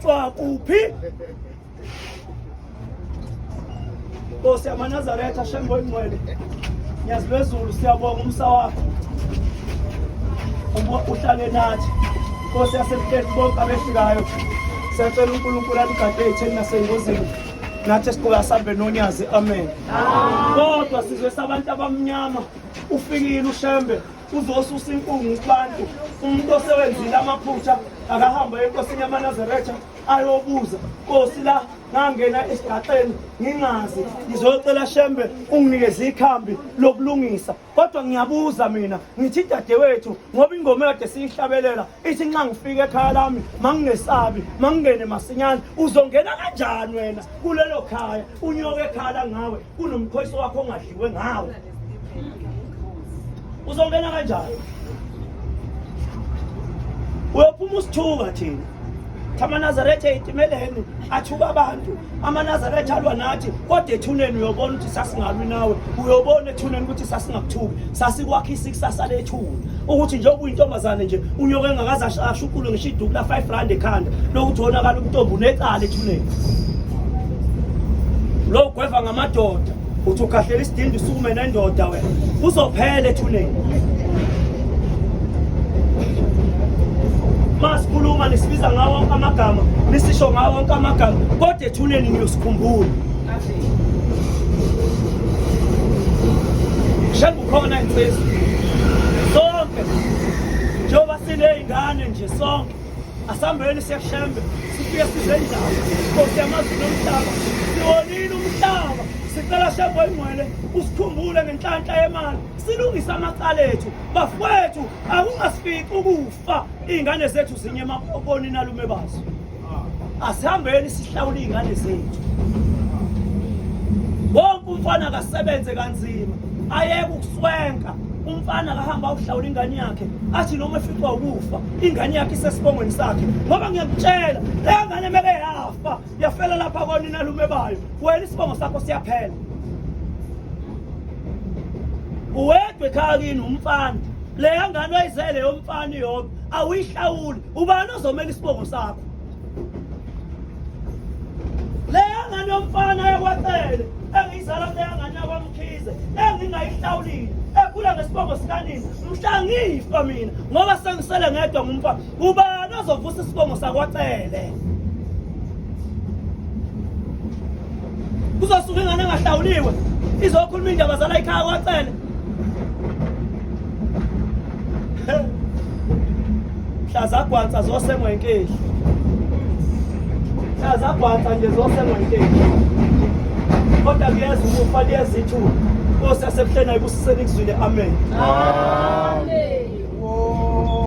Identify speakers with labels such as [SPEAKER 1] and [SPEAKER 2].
[SPEAKER 1] Tswa kuphi? Nkosi yamaNazaretha Shembe oyingcwele. Nyazi lwezulu siyabonga umsa wakho. Uhlale nathi. Nkosi yasebuhleni bonke abehlikayo. Siyacela uNkulunkulu aligade etheni nasengozini. Nathi esiqhubeka sambe nonyazi amen. Kodwa sizwe sabantu abamnyama ufikile uShembe uzosusa inkungu kubantu umuntu osewenzile amaphutha akahambe enkosini yamanazaretha ayobuza nkosi la ngangena esigaxeni ngingazi ngizocela shembe unginikeze ikhambi lokulungisa kodwa ngiyabuza mina ngithi dadewethu ngoba ingoma ekade siyihlabelela ithi nxa ngifika ekhaya lami mangingesabi mangingene masinyane uzongena kanjani wena kulelo khaya unyoke ekhala ngawe kunomkhosi wakho ongadliwe ngawe uzongena kanjani uyophuma usithuka thina amanazaretha eyitimeleni athuka abantu amanazaretha alwa nathi kodwa ethuneni uyobona ukuthi sasingalwi nawe uyobona ethuneni ukuthi sasingakuthuki sasikwakhisa ikusasa lethuna ukuthi njengoba uyintombazane nje unyoka engakaze ashuqulwe ngisho iduku la-5 rand ekhanda lokuthi wonakala umntombi unecala ethuneni lo gweva ngamadoda uthi ukhahlela isidindi usukume nendoda wena uzophela ethuneni masikhuluma nisibiza ngawo wonke amagama nisisho ngawo wonke amagama kodwa ethuneni niyosikhumbula Shengukhona insizwa sonke njengoba siney'ngane nje sonke asambeni siyashembe sifike size indaba nkosi yamazulu nomhlaba siwonile umhlaba sicela shembe oyingcwele usikhumbule ngenhlanhla yemali silungise amacala ethu bafowethu akungasifici ukufa iy'ngane zethu zinye emaboni nalume bazo asihambeni sihlawule iy'ngane zethu wonke umfana akasebenze kanzima ayeke ukuswenka umfana akahamba awuhlawula ingane yakhe athi noma eficwa ukufa ingane yakhe isesibongweni sakhe ngoba ngiyakutshela leyo ngane meke yafa yafela lapha konina lume bayo wena isibongo sakho siyaphela uwedwa ekhaya kini umfana leya ngane oyizele yomfana iyodwa awuyihlawuli ubani ozomela isibongo sakho leya ngane yomfana yakwacele engiyizala kuleya ngane yakwamkhize engingayihlawulile ekhula ngesibongo sikanini mhla ngifa mina ngoba sengisele ngedwa ngumfana ubani ozovusa isibongo sakwacele kuzosuka ingane engahlawuliwe izokhuluma indaba zala ikhaya kwacele mhla zagwansa zosengwa inkehli mhla zagwansa nje zosengwa inkehli kodwa kuyeza ukufa liyeza ithuna nkosi yasebuhleni ayibusiseni kuzwile amen, amen.